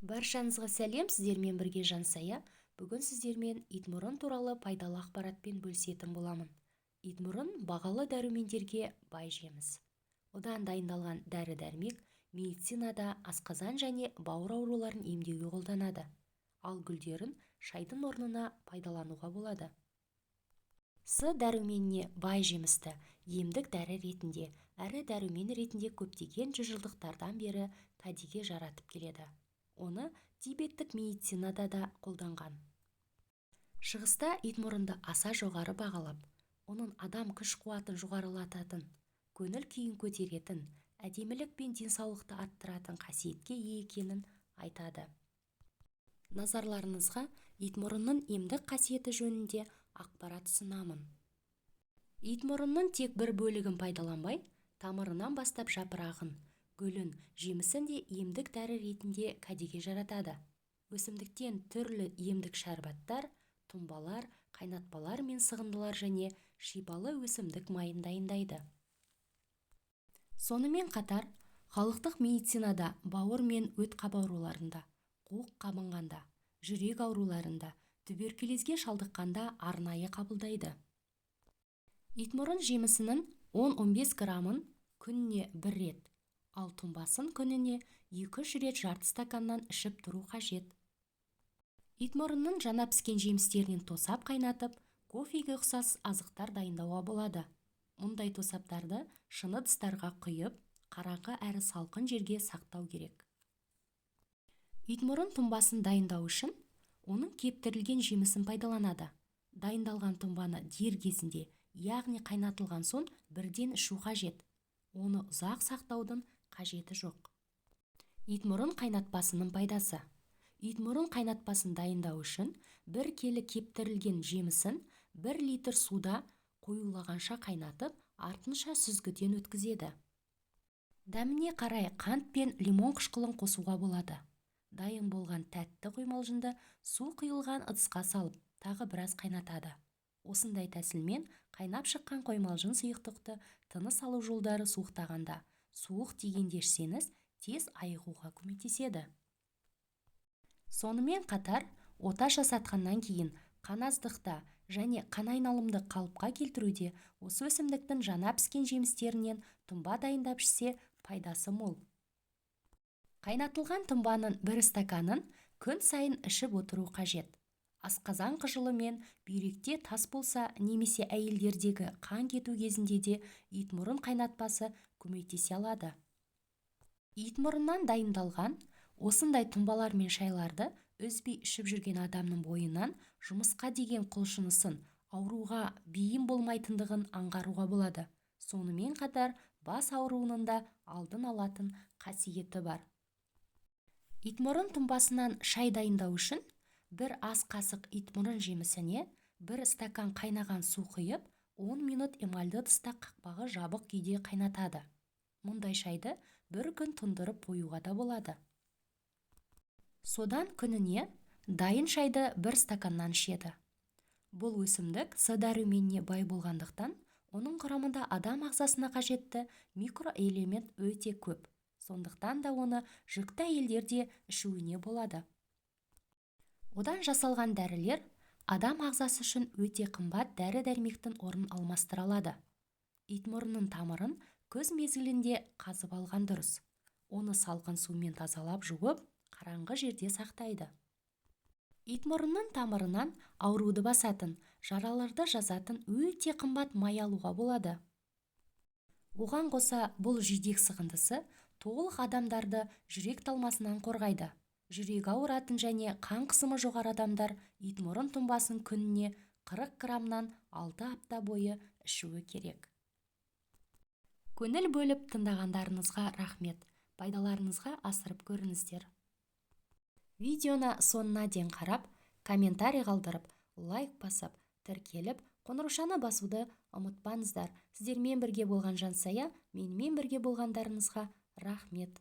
Баршаңызға сәлем, сіздермен бірге Жансая. Бүгін сіздермен итмұрын туралы пайдалы ақпаратпен бөлісетін боламын. Итмұрын бағалы дәрумендерге бай жеміс. Одан дайындалған дәрі-дәрмек медицинада асқазан және бауыр ауруларын емдеуге қолданады. Ал гүлдерін шайдың орнына пайдалануға болады. С дәруменіне бай жемісті емдік дәрі ретінде, әрі дәрумен ретінде көптеген жүзжылдықтардан бері кәдеге жаратып келеді. Оны тибеттік медицинада да қолданған. Шығыста итмұрынды аса жоғары бағалап, оның адам күш-қуатын жоғарылататын, көңіл-күйін көтеретін, әдемілік пен денсаулықты арттыратын қасиетке ие екенін айтады. Назарларыңызға итмұрынның емдік қасиеті жөнінде ақпарат ұсынамын. Итмұрынның тек бір бөлігін пайдаланбай, тамырынан бастап жапырағын, гүлін, жемісін де емдік дәрі ретінде кәдеге жаратады. Өсімдіктен түрлі емдік шәрбаттар, тұнбалар, қайнатпалар мен сығындылар және шипалы өсімдік майын дайындайды. Сонымен қатар, халықтық медицинада бауыр мен өт қабы ауруларында, қуық қабынғанда, жүрек ауруларында, туберкулезге шалдыққанда арнайы қабылдайды. Итмұрын жемісінің 10-15 граммын күніне бір рет, ал тұнбасын күніне 2-3 рет жарты стаканнан ішіп тұру қажет. Итмұрынның жаңа піскен жемістерінен тосап қайнатып, кофеге ұқсас азықтар дайындауға болады. Мұндай тосаптарды шыны ыдыстарға құйып, қараңғы әрі салқын жерге сақтау керек. Итмұрын тұнбасын дайындау үшін оның кептірілген жемісін пайдаланады. Дайындалған тұнбаны дер кезінде, яғни қайнатылған соң бірден ішу қажет. Оны ұзақ сақтаудың қажеті жоқ. Итмұрын қайнатпасының пайдасы. Итмұрын қайнатпасын дайындау үшін 1 келі кептірілген жемісін 1 литр суда қоюлағанша қайнатып, артынша сүзгіден өткізеді. Дәміне қарай қант пен лимон қышқылын қосуға болады. Дайын болған тәтті құймалжынды су құйылған ыдысқа салып, тағы біраз қайнатады. Осындай тәсілмен қайнап шыққан құймалжын сұйықтықты тыныс алу жолдары суықтағанда, суық тигенде ішсеңіз, тез айығуға көмектеседі. Сонымен қатар, ота жасатқаннан кейін қан аздықта және қан айналымды қалыпқа келтіруде осы өсімдіктің жаңа піскен жемістерінен тұнба дайындап ішсе, пайдасы мол. Қайнатылған тұнбаның 1 стаканын күн сайын ішіп отыру қажет. Асқазан қыжылы мен бүйректе тас болса немесе әйелдердегі қан кету кезінде де итмұрын қайнатпасы көмектесе алады. Итмұрыннан дайындалған осындай тұнбалар мен шайларды үзбей ішіп жүрген адамның бойынан жұмысқа деген құлшынысын, ауруға бейім болмайтындығын аңғаруға болады. Сонымен қатар бас ауруының да алдын алатын қасиеті бар. Итмұрын тұнбасынан шай дайындау үшін 1 ас қасық итмұрын жемісіне 1 стакан қайнаған су құйып, 10 минут эмальды ыдыста қақпағы жабық күйде қайнатады. Мұндай шайды бір күн тұндырып қоюға да болады. Содан күніне дайын шайды 1 стаканнан ішеді. Бұл өсімдік С дәруменіне бай болғандықтан, оның құрамында адам ағзасына қажетті микроэлемент өте көп. Сондықтан да оны жүкті әйелдер де ішуіне болады. Одан жасалған дәрілер адам ағзасы үшін өте қымбат дәрі-дәрмектің орнын алмастыра алады. Итмұрынның тамырын күз мезгілінде қазып алған дұрыс. Оны салқын сумен тазалап жуып, қараңғы жерде сақтайды. Итмұрынның тамырынан ауруды басатын, жараларды жазатын өте қымбат май алуға болады. Оған қоса бұл жидек сығындысы толық адамдарды жүрек талмасынан қорғайды. Жүрегі ауыратын және қан қысымы жоғары адамдар итмұрын тұнбасын күніне 40 граммнан 6 апта бойы ішуі керек. Көңіл бөліп тыңдағандарыңызға рахмет. Пайдаларыңызға асырып көріңіздер. Видеоны соңына дейін қарап, комментарий қалдырып, лайк басып, тіркеліп, қоңыраушаны басуды ұмытпаңыздар. Сіздермен бірге болған Жансая, менімен бірге болғандарыңызға рахмет.